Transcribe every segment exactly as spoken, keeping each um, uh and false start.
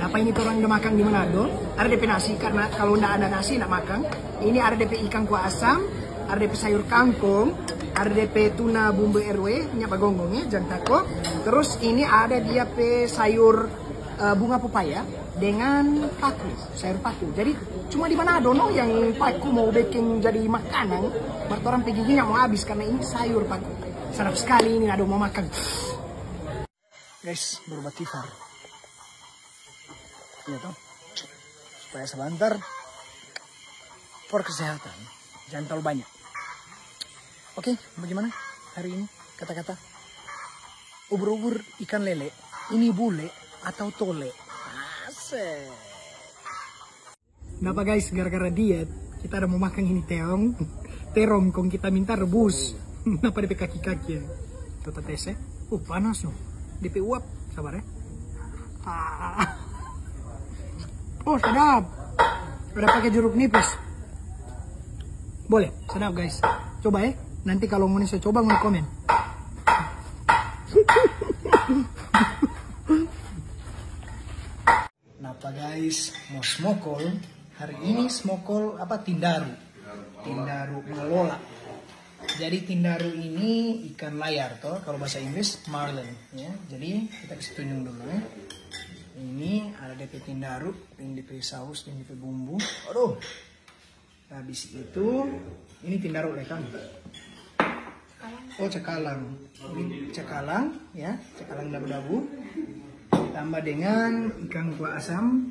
Apa ini torang da makang di Manado? Ada depe nasi, karna kalo nda ada nasi, nda makang. Ini ada depe ikang kuah asam, ada depe sayur kangkong, ada depe tuna bumbu R W, nya bagonggong ya, jang tako. Terus ini ada dia pe sayur, eh, bunga pepaya dengan paku, sayur paku. Jadi cuma di Manado no yang paku mau bikin jadi makanan, mar torang pe gigi nya mau habis karna ini sayur paku. Sadap skali ini, ada mau makang. Guys, baru batifar. Iya toh. Supaya sebentar for kesehatan. Jangan terlalu banyak. Oke, bagaimana hari ini kata-kata? Ubur-ubur ikan lele, ini bule atau tole? Asik. Napa guys, gara-gara diet, kita ada mau makang ini terong, terong kong kita minta rebus. Napa depe kaki-kaki ya? Coba tes ya. Uh, panas no. Depe uap, sabar ya. Ah. Oh, sedap. Ada pakai jeruk nipis. Boleh, sedap guys. Coba ya. Nanti kalau ngoni so coba, ngoni komen. Napa guys, mo smokol. Hari ini smokol apa, tindaru. Tindaru malola. Jadi tindaru ini ikan layar toh, kalau bahasa Inggris marlin ya. Jadi kita kasih tunjung dulu ya. Ini ada depe tindaru, ini depe saus, ini depe bumbu. Aduh. Habis itu, ini tindaru lekang. Oh, cakalang. Ini cakalang, ya, cakalang dabu-dabu. Tambah dengan ikan kuah asam.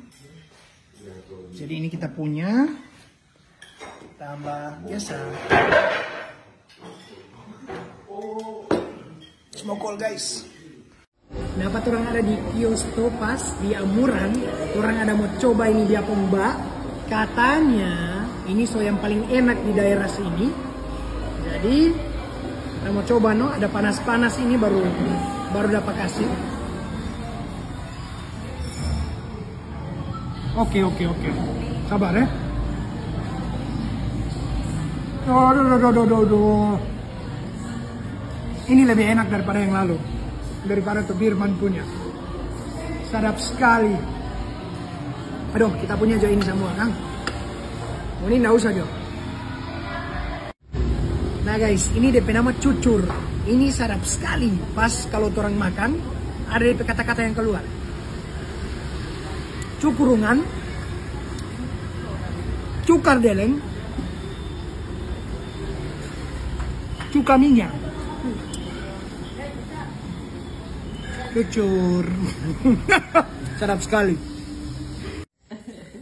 Jadi ini kita punya. Tambah biasa. Smokol, guys. Napa torang ada di kios Topas di Amuran, torang ada mo coba ini dia pung ba. Katanya ini so yang paling enak di daerah sini. Jadi, kita mo coba no, ada panas-panas ini baru, baru dapa kasi. Oke, oke, oke. Sabar ya. Aduh, aduh, aduh, aduh, aduh. Ini lebih enak daripada yang lalu, daripada tu Birman punya. Sadap skali. Aduh, kita punya jo ini samua kang. Ini nda usah jo. Nah guys, ini depe nama cucur. Ini sadap skali. Pas kalo torang makang, ada depe kata-kata yang kaluar. Cukurungan, cukar deleng, cuka minya. Cucur. Sadap skali.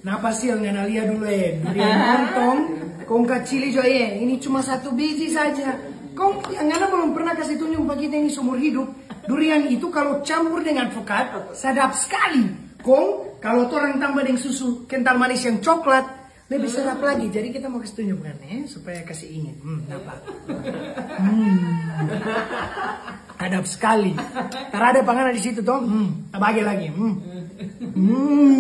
Napa sih yang ngana lia dulu eh? Durian montong, kong kacili jo eh. Ini cuma satu biji saja. Kong yang ngana belum pernah kasih tunjuk pa kita ini seumur hidup. Durian itu kalo campur dengan alpukat, sadap skali. Kong kalo torang tambah deng susu kental manis yang coklat, lebih sedap lagi. Jadi kita mau kasih tunjuk kan ya, supaya kasih ingat. Hmm, napa? Hmm. Hadap skali. Tarada pangana di situ toh. Hmm, tabage lagi. Hmm. Hmm.